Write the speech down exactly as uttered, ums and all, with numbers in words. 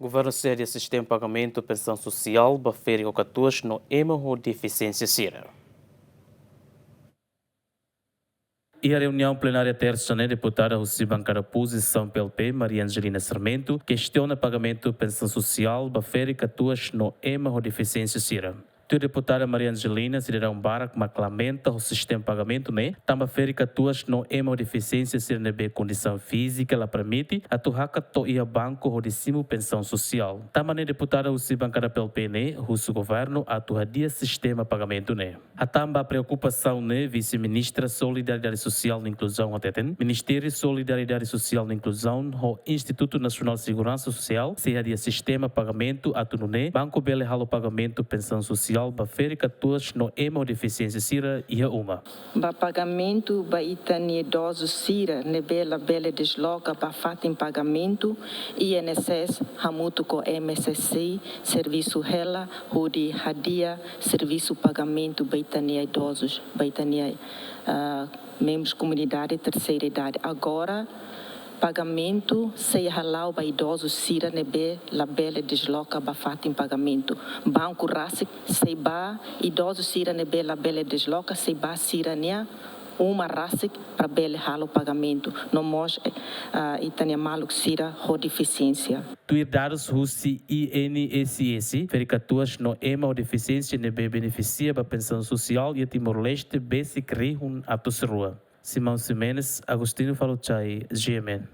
Governu sei hadi'a sistema pagamentu pensaun sosiál ba ferik ho katuas no ema ho defisiénsia sira. Iha reuniaun plenária tersa ne'e, deputada husi bankada opozisaun P L P, Maria Angelina Sarmento, kestiona pagamentu pensaun sosiál ba ferik katuas no ema ho defisiénsia sira. Tuir deputada Maria Angelina, sidadaun barak mak lamenta ho sistema pagamentu ne'e, tanba ferik katuas no ema ho defisiénsia sira ne'ebé kondisaun fízika la permite atu hakat to'o iha banku hodi simu pensaun sosiál. Tanba ne'e, deputada husi bankada P L P ne'e husu governu atu hadi'a sistema pagamentu ne'e. Hatán ba preokupasaun ne'e, Vise-Ministra Solidariedade Sosiál no Inkluzaun hateten, Ministériu Solidariedade Sosiál no Inkluzaun ho Institutu Nasionál Seguransa Sosiál sei hadi'a sistema pagamentu atu nune'e banku bele halo pagamentu pensaun sosiál ba ferik katuas no ema ho defisiénsia sira iha uma. Ba pagamentu ba ita-nia idozu sira ne'ebé labele desloka ba fatin pagamentu, I N S S hamutuk ho M S S C servisu hela hodi hadi'a servisu pagamentu ba ita-nia idozus, ba ita-nia, ah, membrus komunidade terseira idade. Agora, pagamentu sei hala'o ba idozu sira ne'ebé labele desloka ba fatin pagamentu. Banku rasik sei ba, idozu sira ne'ebé labele desloka sei ba sira-nia uma rasik para bele halo pagamentu. No mós, eh, ah, ita-nia maluk sira ho defisiénsia. Tuir dadus husi I N S S, ferik katuas no ema ho defisiénsia ne'ebé benefisia ba pensaun sosiál iha Timor-Leste besik rihun atus rua. Simão Ximenes, Agostinho Faluchai, G M N.